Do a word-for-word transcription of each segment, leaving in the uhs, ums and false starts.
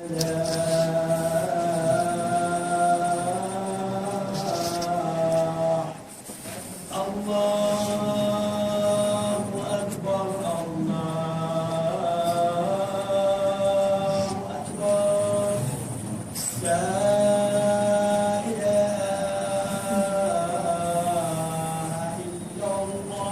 الله أكبر، الله أكبر. لا إله إلا الله.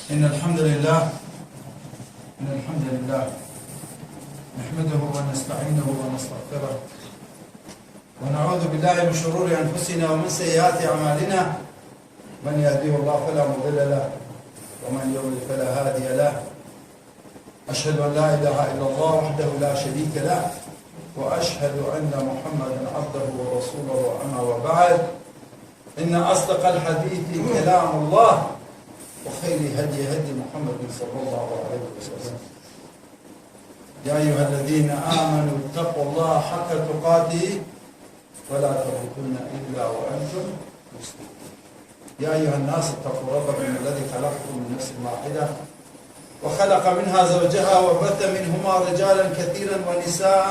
إن الحمد لله، إن الحمد لله نحمده ونستعينه ونستغفره، ونعوذ بالله من شرور أنفسنا ومن سيئات أعمالنا. من يهده الله فلا مضل له، ومن يضلل فلا هادي له. أشهد أن لا إله إلا الله وحده لا شريك له، وأشهد أن محمدا عبده ورسوله. أما وبعد، إن أصدق الحديث كلام الله، وخير الهدي هدي محمد صلى الله عليه وسلم. يا أيها الذين آمنوا اتقوا الله حق تقاته ولا تموتن إلا وأنتم مسلمون. يا أيها الناس اتقوا ربكم الذي خلقكم من نفس واحدة وخلق منها زوجها وبث منهما رجالا كثيرا ونساء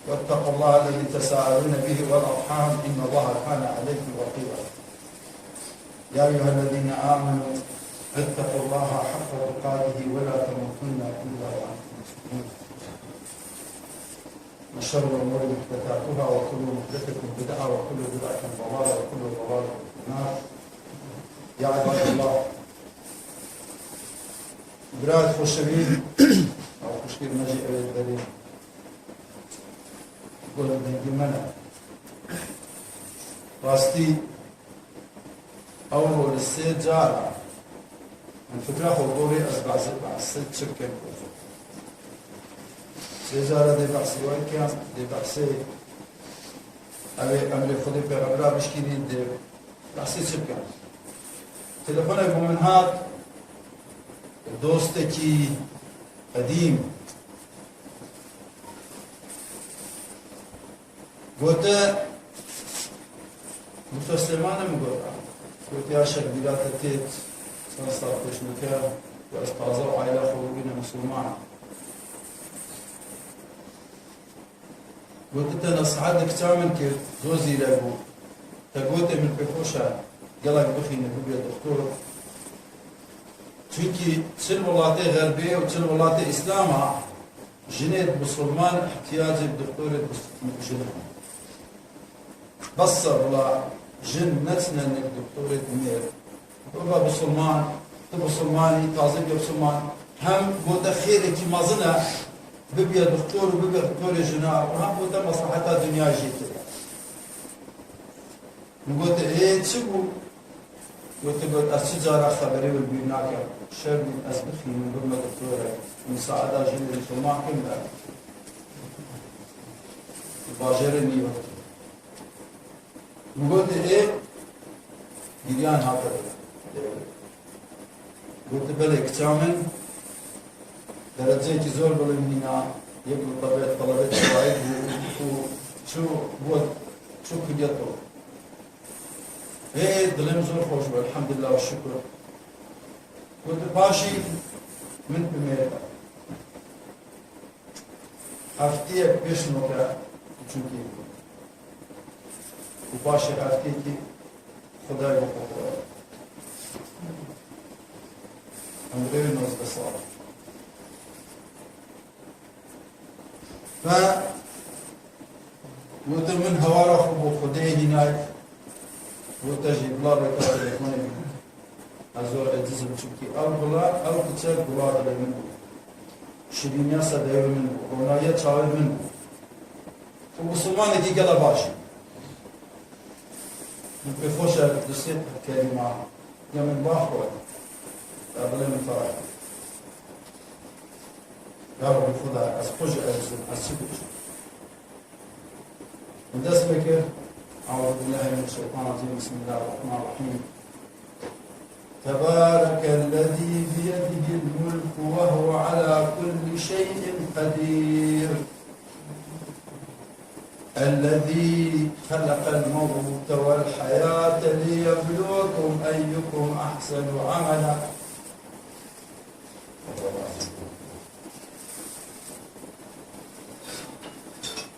واتقوا الله الذي تساءلون به والأرحام إن الله كان عليكم رقيبا. يا أيها الذين آمنوا اتقوا الله حق تقاته ولا تموتن إلا وأنتم مسلمون. وشر الأمور محدثاتها وكل محدثة بدعة وكل بدعة ضلالة وكل ضلالة في النار. يا عباد الله، برات خوشبين أو خوشبين مجيء إلى الدليل. قل دنجي منع. راستي، ئەوڕۆ li sê cara min fikra xwe gorî ez behsê, behsê çi bikim? Sê cara dê behsê we bikim, dê behsê ew ê emrê Xwedê pêxembera bişkînî, dê behsê çi bikim? Telefonek bo min hat, dostekî qedîm, Gote, Doktor Silêmanê min got, got, ya şer bîra te têt, çend sal pêş min ke, ku ez taze û aîla xwe bibîne misilman. Gote, te nesihet li kiça min kir, zor zîrek bû. Te gotê min pê xweş e, gelek bixwîne, bibê doktor. Çunkî çi li welatê Xerbê û çi li welatê Îslama, jinê misilman ihtiyacê bi doktorê bis-, jin hene. Bes e bila jin neçine nêv doktorê mêr. Bibe misilman, tu misilman î, tazî bî misilman, hem bo te xêrekî mezin e, bibiye doktor û bibe doktorê jina û hem bo te mesleheta dinyayê jê tê. Min got, ê çi bû? Gote, got, ez çi cara xeberê wê bîr nakim. Şev bû ez bixînim, bibime doktorek. Misaada jin ê misilman kim be? Bajêrê New York. Min got, ê giryan hate. Gote, belê kiça min dereceyekî zor bilind hîna, yek li tebê-, telebê tebayî bû û çû, bû, çû kulliyeto. Ê, dilê min zor xweş bû, elhamdulillah û şukur. Gote, paşî min bimêre. Heftiyek pêş noke, çunkî û paşê heftiyekî Xwedayê bi xwe xwe. Emrê wê nozdeh sal. Ve gote, min hewara xwe bo Xwedê hînay, gote jî bila rêka telefonê bî. Ez zor eciz im, çimkî ew gula, ew kiçe gula dilê min bû. Şirîniya sedewê min bû, ronayiya çavê min bû. Û misilmanekî gela baş e. Min pê xweş e du sê kelîma ya min ba xwe, ya dilê min ferah. Ya Rebbî Xuda, ez xwe jî eciz im, ez çi bikim? Min dest pê kir, أعوذ بالله من الشيطان الرجيم. بسم الله الرحمن الرحيم. تبارك الذي بيده الملك وهو على كل شيء قدير. الذي خلق الموت والحياة ليبلوكم أيكم أحسن عملا.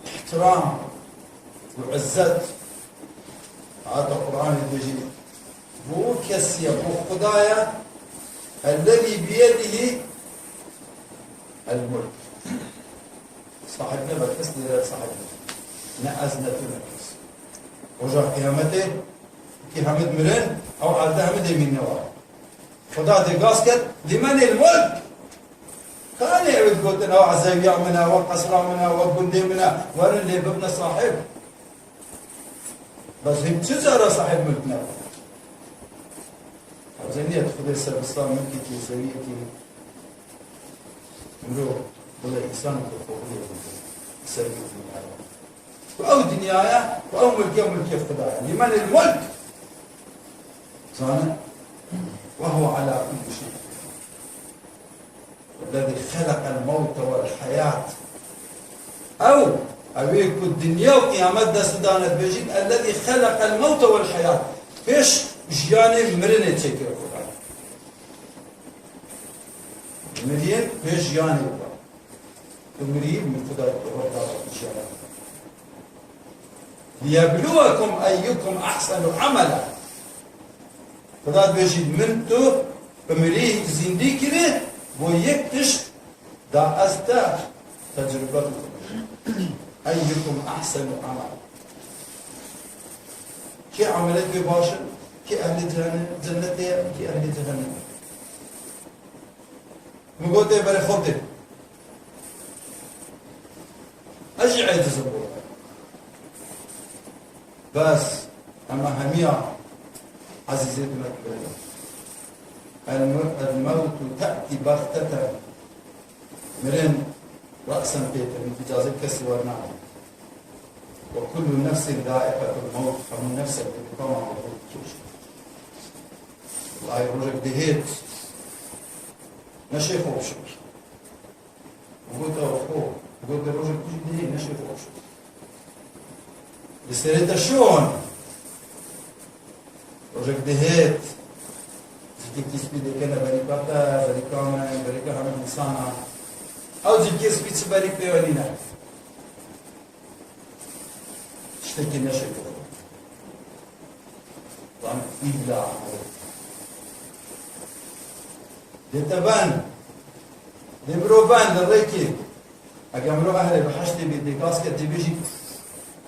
احترام وعزة. هذا القرآن الدجيل. بو كسية، بو خدايا، الذي بيده الملك. صاحبنا بكس لي صاحبنا. Ne ez ne tu ne kes. Roja qiyamete ki hemid mirin, ew elde hemid emîn ne var. Xuda dê gas ket, "Limenil mulk?" Kanê ew digotin, "Ew ezewiya min e, ew qesra min e, ew gundê min e, werin lê bibne sahib." Bes hîn çi cara sahib mulk ne? Hewce niye Xudê serbistan mulkekî, zewiyekî, mirov, bile însan ku xwe bile, zewiyekî. Ku ew dinyaya, ku ew mulke, mulkê Xuda ye. Limenil mulk? Zane? Ve huve ala kulli şey. Ellezî xeleqel mewte vel heyat. Ew, ew ê ku dinya û qiyamet dest dane dibêjît, ellezî xeleqel mewte vel heyat. Pêş jiyanê mirinê çêkir Xuda. Miriyên pêş jiyanê bû. Tu mirî, min Xuda ji te re da jiyana. Liyebluwekum eyyukum ehsenu amela. Xuda dibêjî, min tu bi mirî zîndî kirî, bo yek tişt da ez te tecrube bikim. Eyyukum ehsenu amela. Kê emelek wê baş in, kê ehlê cehene-, cennetê ye, kê ehlê cehennemê. Min got, "Ê berê xwe bidê." Ez jî eciz im. Bes, ema hemiya ezîzê dime dibêjin. El-, el-mewtu te'tî bexteten. Mirin re'sen pê tê, îcazê kesî wernayê. Ve kullu nefsin zaiqetul mewt, hemû nefsek dê bi tama mewt dikêşe. Wellahî rojek dihêt, neşê xwe bişopî. Gote xwe, gote rojek tu jî dihê, neşê xwe bişopî. Li serê te şon. Rojek dihêt, cilkekî spî dikene berîka te, berîka me, berîka hemû însanan. Ew cilkê spî çi berîk pê we nîne? Tiştekî neşekirî. Lan îlla dê te ben, dê biro ben li rêkê. Eger mirov ehlê biheştê bê, dê gas ke, dê bêjî,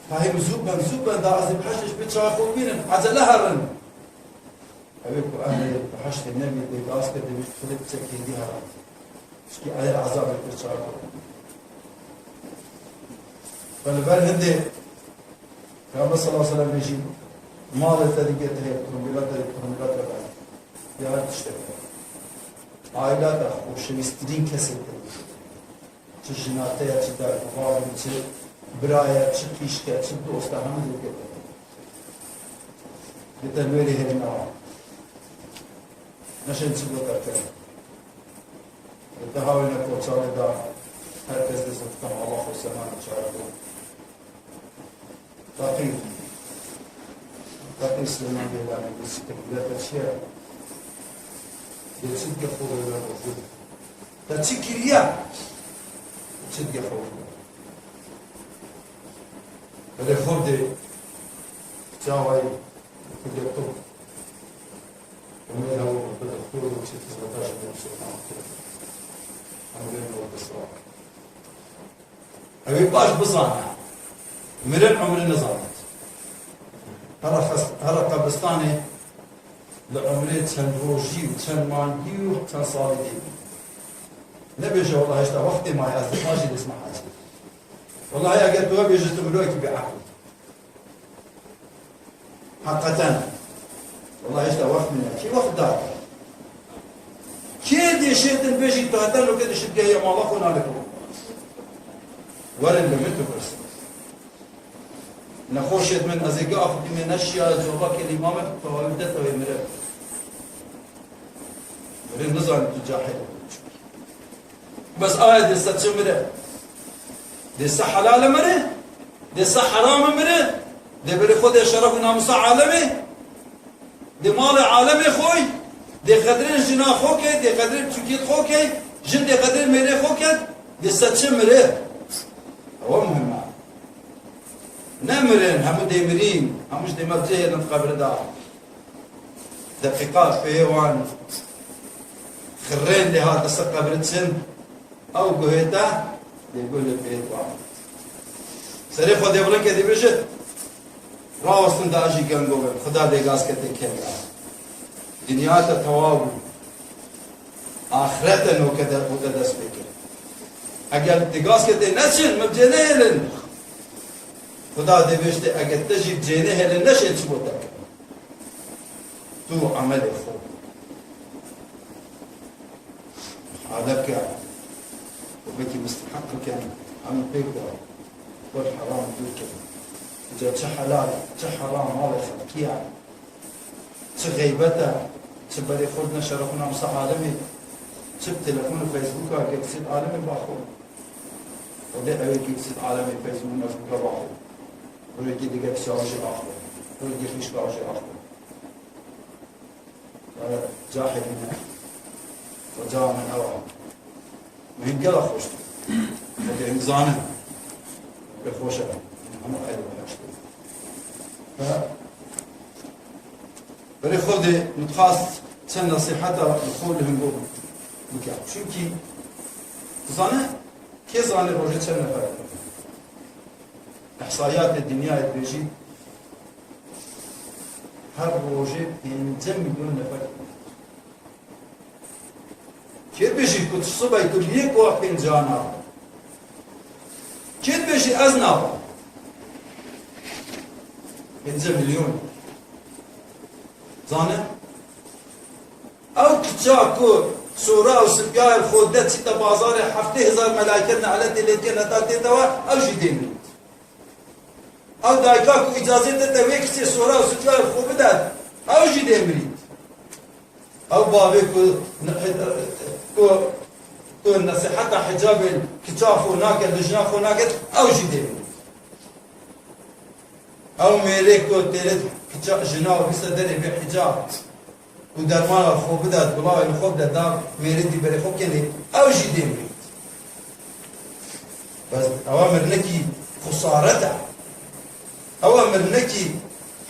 "Tahî min zû ben, zû ben, da ez ê biheştê ji pê çawa xwe bibînim, ecele herin." Ew ê ku ehlê biheştê nebî, dê gas ke, dê bêjî, "Xwedê biçe kêdî herin." Çikî ew ê ezabê pê çawa xwe bibînim. Ve li ber hindê Peyxamber sallallahu aleyhi ve sellem bêjî, "Malê te dike te hê, otomobîla te dike, otomobîla te ben." Ya her tiştek. Aîla te, xoşewîstirîn kesê te. Çi jina te ye, çi derdibav in, çi bira ye, çi qîşk e, çi dost e, hemû dike te. Dê te li wê rê hêrî newa. Neşên çi bo te bikin. Dê te hawêne koçalê de her kes dê zifta mala xwe sema çare bo. Feqîr. Feqîr Silêman Geylani, dê çi te kiriye, te çi ye? Dê çi dike xwe wê were xwe? Te çi kiriye? Çi dike xwe were? Belê xwe dê çawayî xwe dê tu. Umêr hewa xwe dê tu, çi xizmeta ji bo Silêman kir. Em wê were bisra. Ew ê baş bizane. Mirin umrê nizanît. Here xes-, here qebristanê li umrê çend rojî û çend mangî û çend salî dê bî. Nebêje, "Wela hêşta wextê maye, ez dê hajî dê çime hecê." Wela eger tu wê bêjî, tu mirovekî bêeqil î. Heqeten. Wela hêşta wext min e. Kî wext da te? Kê dê şêtin bêjî tu heta nokê dê şit gehiye mala xwe nalê xwe? Werin li min tu pirsin. Nexweşêt min, ez ê gaf bîme neşiya ez cewaba kelîma min, tewayû te tewê mire. Mire nizanî tu cahil. Bes aya dê se çi mire? Dê se helal mire? Dê se heram mire? Dê berê xwe dê şeref û namusa alemê? Dê malê alemê xwe, dê qedrê jina xwe ke, dê qedrê çûkiyê xwe ke, jin dê qedrê mêrê xwe ke, dê se çi mire? Ewa muhim e. Ne mirin, hemû dê mirîn, hemû ji dê me cihêlin qebri da. Deqîqa pê wan xirrên lê hate ser qebri çin. Ew guhê te, dê guh li pê wan. Serê xwe dê bilind ke dê bêjit, rawestin da jî gengo bin, Xuda dê gaz kete kenda. Dinya te tewa bû. Axirete noke de, û te dest pê kir. Eger dê gaz kete neçin, min cê nehêlin. Xuda dê bêjte, eger te jî cê nehêlin, neşê çi bo te kir. Tu emelê xwe. Adeke, û belkî misteheq bikin, em pêk de xwe heram dûr kin. Ca çi helal, çi heram malê xelkî ye, çi xeybet e, çi berê xwe dine şeref û namusa alemê, çi bi telefon û Facebooka kek sêd alemê baxwe. Xwedê ew ê kek sêd alemê Facebooka baxwe. Rojekî dige kişa jî axwe. Rojekî xişka jî axwe. Cahilî ne. Xweca min ew a. Min gela xweş dî. Xwedê em zanin. Pê xweş e. Hemû ehl û behişt in. Ve berê xwe dê min dixwast çend nesîheta li xwe li hingor bike. Çunkî tu zane, kê zane rojê çend nefer e? Îhsaiyatê dinyayê dibêjî, her rojê pêncî milyon nefer. Kê dibêjî ku tu sibê tu liyê ku pêncî nabî? Kê dibêjî ez nabim? Pêncî milyon. Zane? Ew kiça ku sora û sipiyayê xwe de çîte bazarê, heftê hezar melaîket ne'letê lê dike, neta tê de we, ew jî dê mirît. Ew dayika ku îcazê dide wê kiçê sora û sipiyayê xwe bide, ew jî dê mirît. Ew bavê ku, ku, ku nesîheta hicabê kiça xwe nake, li jina xwe nake, ew jî dê mirît. Ew mêrê ku têrê kiça jina û bîste derê bê hicab û dermana xwe bide, gulavê li xwe bide, da mêrê dî berê xwe kenê, ew jî dê mirît. Bes ewa mirinekî xusaret e. Ewa mirinekî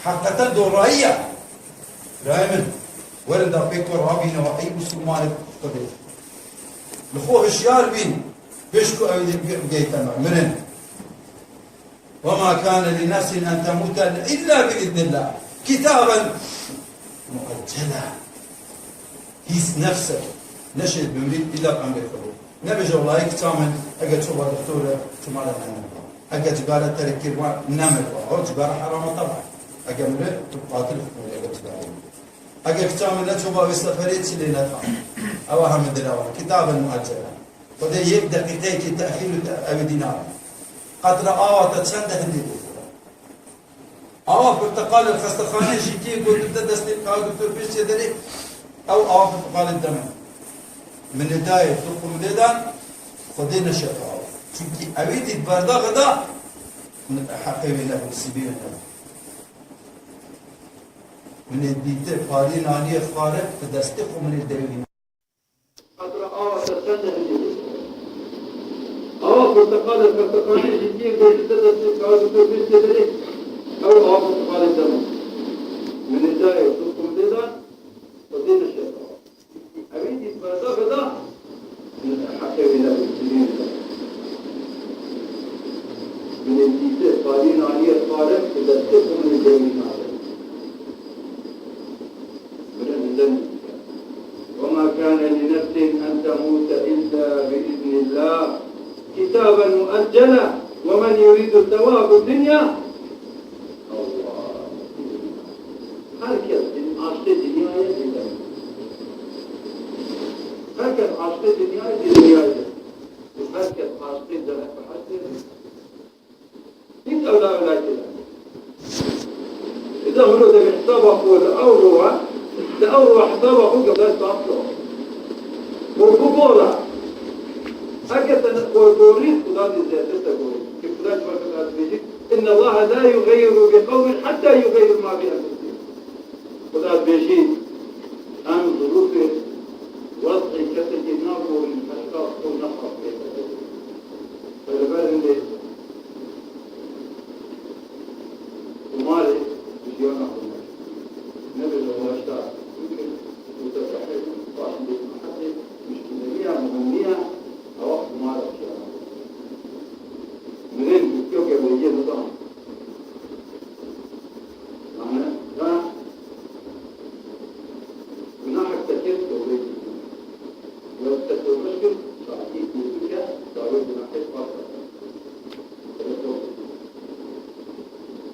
heqeten dorayî ye. Birayê min, werin da pêk we rabîne we ey Musulmanê Xwedê. Li xwe hişyar bîn, pêş ku ew bigeyte me, mirin. وما كان لنفس أن تموت إلا بإذن الله كتابا مؤجلا. Hîç nefsek neşê bimrît îlla bi emrê Xwedê. Nebêje wela kiça min, eger çû ba doktor e, çima re nemir ba. Eger cigare terk kir ba, nemir ba. O cigare heram e teba. Eger mire, tu qatil hukmê eger cigare mire. Eger kiça min neçû ba wê seferê çi lê neta. Ewa heme dila wan. Kitaben mueccela. Xwedê yek deqîqeyekî tehîr û te-, ew ê dî nabe. Qetre awa te çend e hindê bixwire. Awa pirteqalê xestexaneyê jî kê gotin te destê ka doktor pêş çê derê, ew awa pirteqalê deme. Min ê dayê tu qumlê dan, Xwedê neşefa awa. Çunkî ewî dît berdaxê da, heqê wê nebû, nisîbê wê nebû. Min ê dîte pariyê naniyê xware, bi destê xwe min ê dewî. Qetre awa te çend e hindê bixwire. Awa porteqalê xestexaneyê jî kê gotin te destê ka doktor pêş çê derê, ew awa porteqalê dema. Min ê dayê tu qumlê dan, Xwedê neşefa. Ewî dît berdaxê da, heqê wê nebû, dilê wê da. Min ê dîte pariyê naniyê xware, bi destê xwe min ê dewî nabe. Mire nizem dike. وما كان لنفس أن تموت إلا بإذن الله كتابا مؤجلا ومن يرد ثواب الدنيا. Allah. Her kes din aştê dinyayê dide. Her kes aştê dinyayê dide. Her kes aştê cennet ve haştê dide. Hiç ewla ewla kira. Hûn û demê hesaba xwe li ew rowa, li ew rowa hesaba xwe gevdayê saet ro. Û bibora. Eger te xwe gorî, Xuda dê zêdetir te gorî. Ki Xuda ji ber xwe dibêjî, "Inna Allaha la yughayyiru bi qewmin hatta yughayyiru ma bi enfusihim." Xuda dibêjî, em zirûfê wez'ê kesekê nagorin heta xwe nexwe pê. Li ber hindê Qumarê jiyana xwe nebe. Nebêje wela ji te bikir û te zehmet û paşî bê qehetê, muşkîle niye, muhim niye, ewa qumara jiyana xwe. Mirên ku kew gevregiyê nidan. Yani, ya gunahek te kir, tewbeyê kir. Wek te tewbe kir, saetî ku bike, dawê gunahê spas dike.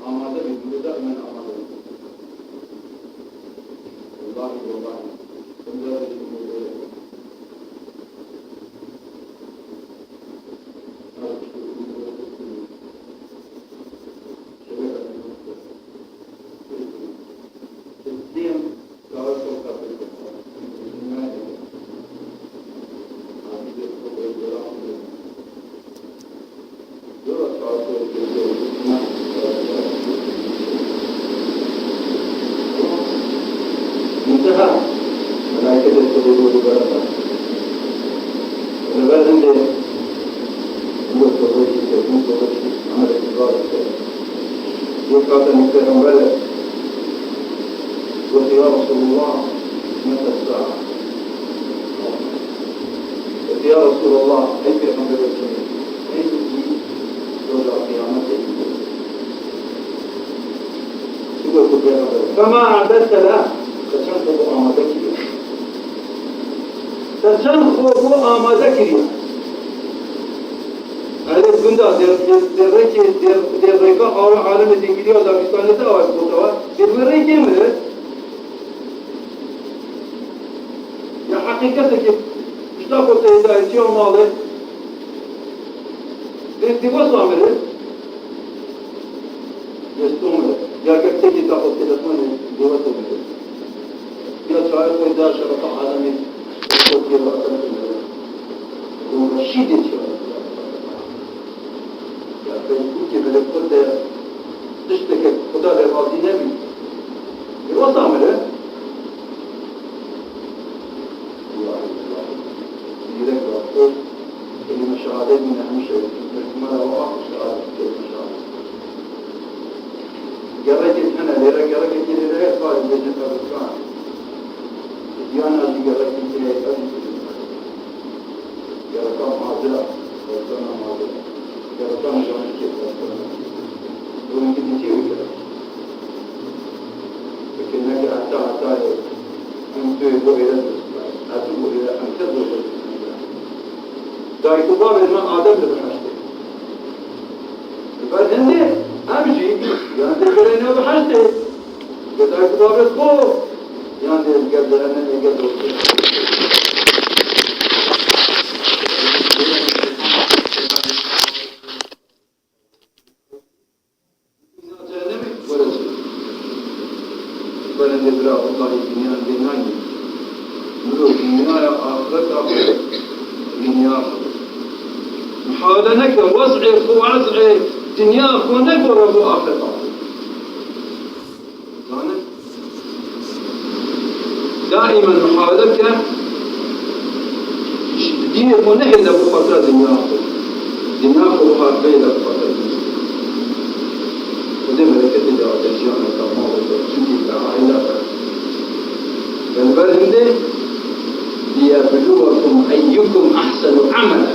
Amade bin, dûre daîmen amade bin. Wellahî, wellahî. Wellahî, wellahî. Înteha, melaîketê Xwedê bû li ber xwe. Li ber hindê, wilo tewbeyekî kir, hûn tewbekî, Ehmedekî zaf dike. Yek hate nîv pêxemberê, gote, "Ya Resulullah, mete sa'a?" Gote, "Ya Resulallah, ey pêxemberê çi, ey roja qiyametê?" Çi got pêxember? "Fema a'dedte leh?" Te çend xwe bû amade kiriye? Te çend xwe bû amade kiriye? Erê gunda dê, dê, dê rêkê, dê, dê rêka awe alemê dingiliya Dagistanê de awe gotawa. Dê wê rêkê mire. Ya heqî kesekî pişta xwe teyda etiya malê. Dê, dê wesa mire. Dê sto mire. Ya keksekî ta xwe telefonê dê wesa mire. Ya çayê xwe da şerefa alemê. Xwe teyda mire. Dê şî dê çi. Ya Facebookê belê xwe de tişteke Xuda lê razî nebî. Ê wesa mire? Wellahî, wellahî. Zîrek ve xwe kelîme şehadetê bîne hemî şehîd. Mala we axir şehadet kelîme şehadet. Gerekê hene lêre, gerekê lêre heye, parê bêjin qebirkan. Diyana jî gerekê heye, ev jî Gereka mazira, gereka mazira. Gereka mijanîkê, gereka. Wengî dîtî wî gerek. Peki neke heta heta ye. Em tu yê bo hêre, ez tu bo hêre, em kes bo hêre. Dayik û bavê me Adem li biheştê. Li ber hindê em jî, yan dê birê ne biheştê. Li dayik û bavê xwe, yan dê li gel cehennemê gel dostê. Cehennemê were çê. Berendê bira, wellahî dinya lê nayê. Mirov dinyaya axireta xwe dinya xwe. Mihawele neke wez'ê xwe, wez'ê dinya xwe negore bo axireta xwe. Zanin? Daîmen muhawele bike, ji dînê xwe nehêle bo xatira dinya xwe. Dinya xwe wiha bihêle bo xatira dinya. Xwedê bereketê de ate jiyana te, malê te, çimkî te, aîla te. Li ber hindê, "Liyebluwekum eyyukum ahsenu amela."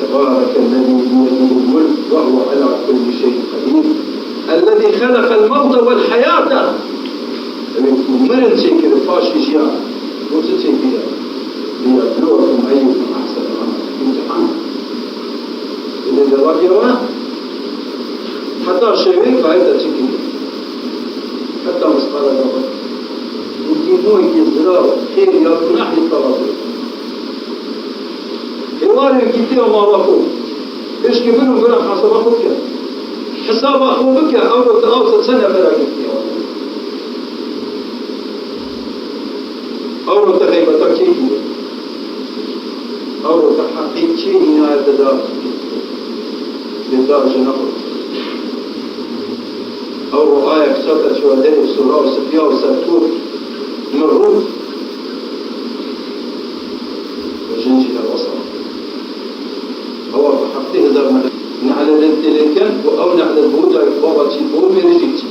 تبارك الذي بيده الملك وهو على كل شيء قدير. الذي خلق الموت والحياة. Ew ê ku mirin çêkir, paşî jiyan. Bo çi çêkiriye? "Liyebluwekum eyyukum ahsenu amela." Îmtihan. Dilê de ragiya we. Heta şevê kayê te çi kiriye? Heta misqala zarra. Û dîmoyekî zirav, xêr ya gunahê te razê. Êvarê gîtê mala xwe. Pêşkê bin û bira hesaba xwe bike. Hesaba xwe bike, ewro tu awsa çend nefera girtiye? Ewro tu xeybeta kê kiriye? Ewro tu heqê kê înaye te da? Lê da jina xwe. Ewro aya kisa te çiwa derê sora û sipiya û serkûr min rû. Jin jî her wesa. Ewa bi heftê hezar nehle nehlê lê têlê ken û ew nehle bo dayik baba çî bo mêrê jî çî.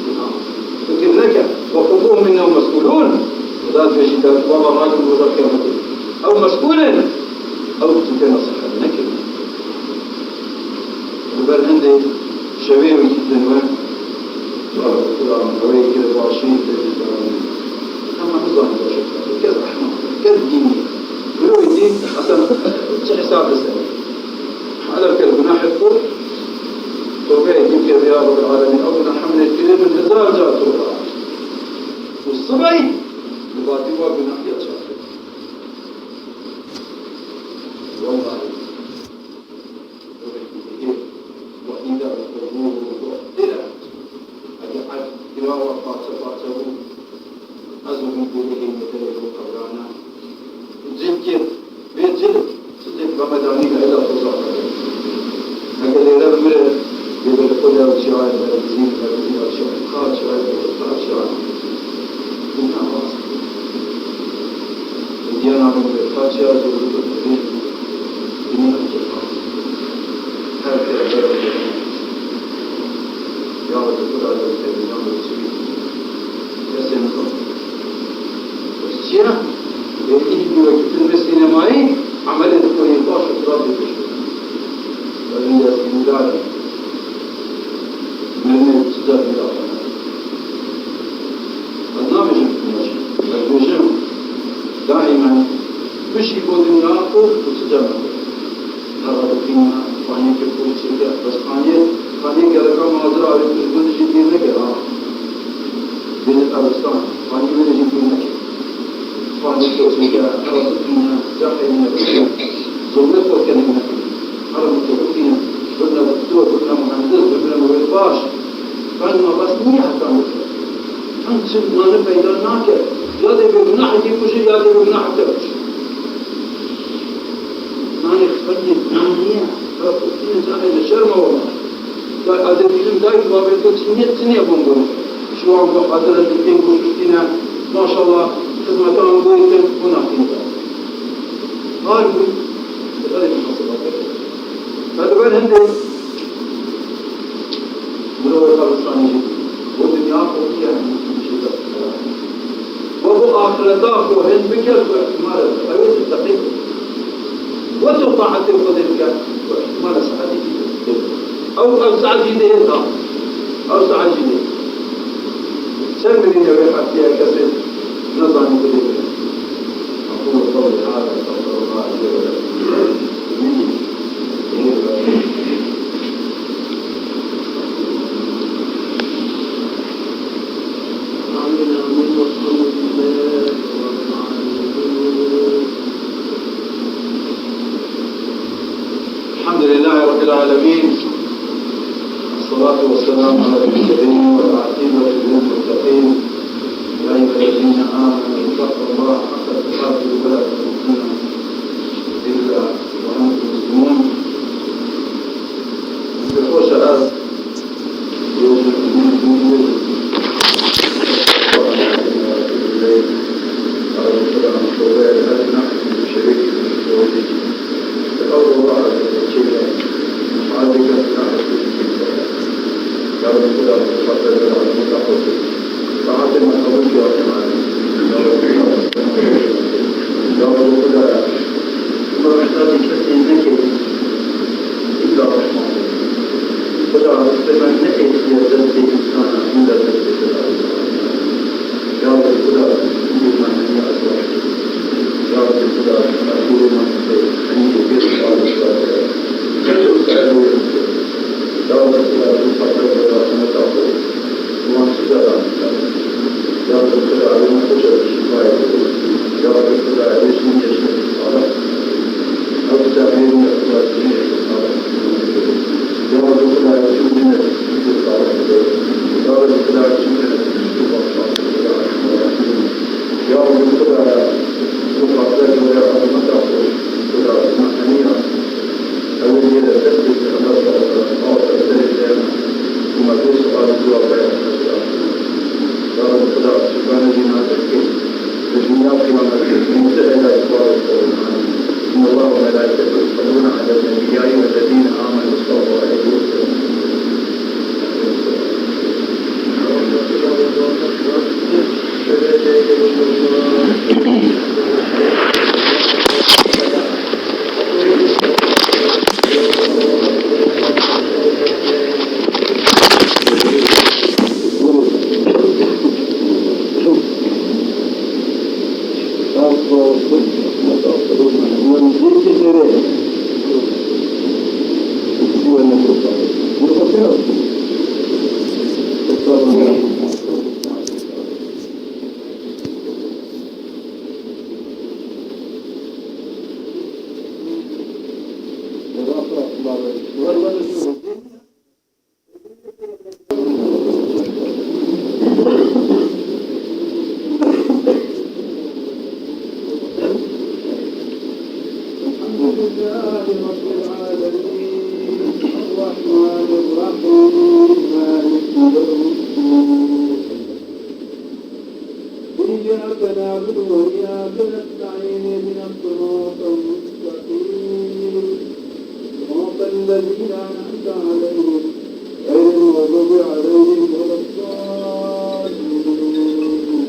Fikir neke. Weqûfûhum innehum mes'ûlûn. Xuda dibêjî dayik baba radin roja qiyametê. Ew mes'ûl in. Ew tûkena sihir nekin. Li ber hindê şevê wekî din we. Ew Kur'an, ew ê kir başî, tê dîzanin. Hema nizanin baş e. Kes ehmaq, kes dînî. Mirovê dîn, esen çi hesab diser. Hala ker gunahê xwe, tobeyekî bike, ya Rabbel Alemîn, ew gunah min ê kirê, min hezar car tobe. Û sibey, li batî wa gunahiya çaxê. Wellahî. Wehî de, wehî de, wehî de. Eger erd girawa parçe parçe bû, ez û min dêrê hênî te bo qebrana. Cilkê, bê cilk, çi cilk Ramedanî de hela toza xwe. Eger lêre bimire, bê bi xwe de çi ay, ber bizî, ber bizî, çi ay, çi ay, çi ay. Dinya rast. Dinya nabin, çi ay, çi ay. Dinya her kere. Ya Rabbi, Xuda, ya Rabbi, ya Rabbi, çi bî? Kesên xwe. Çiya? Êdî hîn wekî filmê sînemayî, emelê di xwe yê baş û xirab bê pêş. Wezî ya sînîdar e. Mirinê çi der bila xwe. Ez nabêjim tu neşî. Ez dibêjim, daîmen bijî bo dinya û tu çi cem neke. Hera dixwîne, xaniyeke xweş çêke, bes xaniyê, xaniyê gereka mazira avê tu ji bo jî dîr neke, ha. Bêje erbistan, xaniyê wê de jî dîr neke. Xaniyê xweş çêke, hera dixwîne, cehê neke, zilmê xwe kenê neke. Hera mutefekkî ne, bibine doktor, bibine muhendis, bibine mirov baş. Xanima bes niye heta nike. Em çi nane peyda nake. Ya dê bê gunahekî kujî, ya dê bê gunaheke kujî. Nanê xwendê nan niye. Hera kuştîne cahê li şerma wala. Ya ez ê dînim dayik babê to çi niye, çi niye bon bon. Şu an bu hazır ez ê kuştîne. Maşallah, xizmetan goytin, bu nakîne. Har bu. Dikkat edin nasıl bakıyor. Hadi ben hem de Mirov qebirstanê jî bo dinya xwe bike, hemî tiştê dest xwe. We bo axireta xwe hêz bike, ku ihtimal e, ew ê teqî. We tu taetê Xwedê bike, ku ihtimal e saetê jî dê. Ew, ew saet jî dê hêz ha. Ew saet jî dê. Çend mirîne wê heftiye kesê nezanî Xwedê bike. أقول قولي هذا، أستغفر الله لي ولكم. الحمد لله رب العالمين. الصلاة والسلام على المرسلين والعاقبة للمتقين. يا أيها الذين آمنوا اتقوا الله حق تقاته ولا تموتن إلا وأنتم مسلمون. Bi xweş e ez Xuda rızkê me neêtiye destê însana, min de destê Xuda. Ya Rabbi, Xuda, îmanê me ez baş. Ya Rabbi, Xuda, Xuda, Ya Rabbi, Xuda, Xuda, Xuda, Xuda, Xuda, Xuda, Xuda, Xuda, Wan çi cara ya Rabbi Xuda, ew ne xweş e, şîfayê bide. Ya Rabbi Xuda, ew ê jin yaşasın sağlam. Ew sermeyê ne Xuda, jin yaşasın sağlam. Ya Rabbi Xuda, ew jin ne Sibana jî nazil kir. Li dinya qiyamet, Musa ela dixwaze. إن الله وملائكته يصلون على النبي، يا أيها الذين آمنوا صلوا عليه وسلموا. الحمد لله رب العالمين، الرحمن الرحيم، مالك يوم الدين. إياك نعبد وإياك نستعين، اهدنا الصراط المستقيم، صراط الذين أنعمت عليهم، غير المغضوب عليهم ولا الضالين. آمين.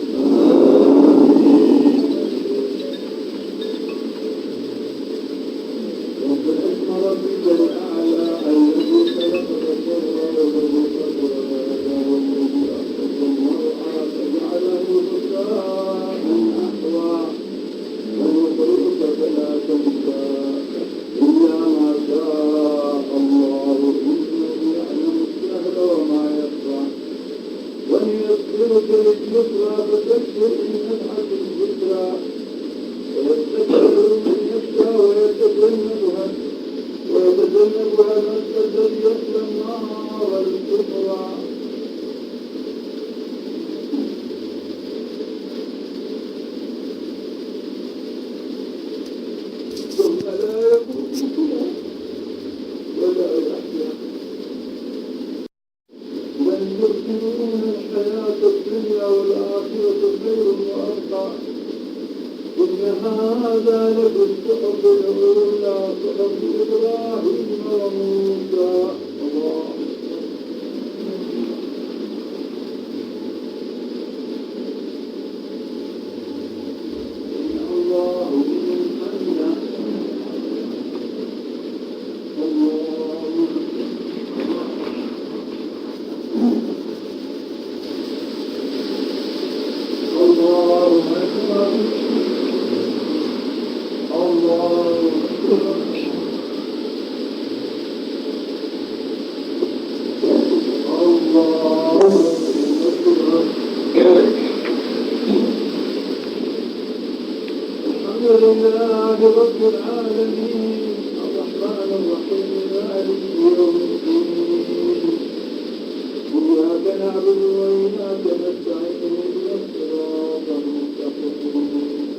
سبح اسم ربك الأعلى الذي خلق فسوى والذي قدر فهدى والذي أخرج المرعى فجعله غثاء أحوى. سنقرئك فلا تنسى إلا ما شاء الله إنه يعلم الجهر وما يخفى. ونيسرك لليسرى فذكر إن نفعت الذكرى سيذكر من يخشى ويتجنبها ويتجنبها الأشقى الذي يصلى النار الكبرى. ثم لا يموت فيها ولا يحيا. بل تؤثرون الحياة الدنيا والآخرة خير وأبقى. إن هذا لفي الصحف الأولى، صحف إبراهيم وموسى. الله أكبر. سمع الله لمن حمده. الله أكبر. الله أكبر. الله أكبر. الله أكبر. الحمد لله رب العالمين، الرحمن الرحيم، مالك يوم الدين. إياك نعبد وإياك نستعين، اهدنا الصراط المستقيم.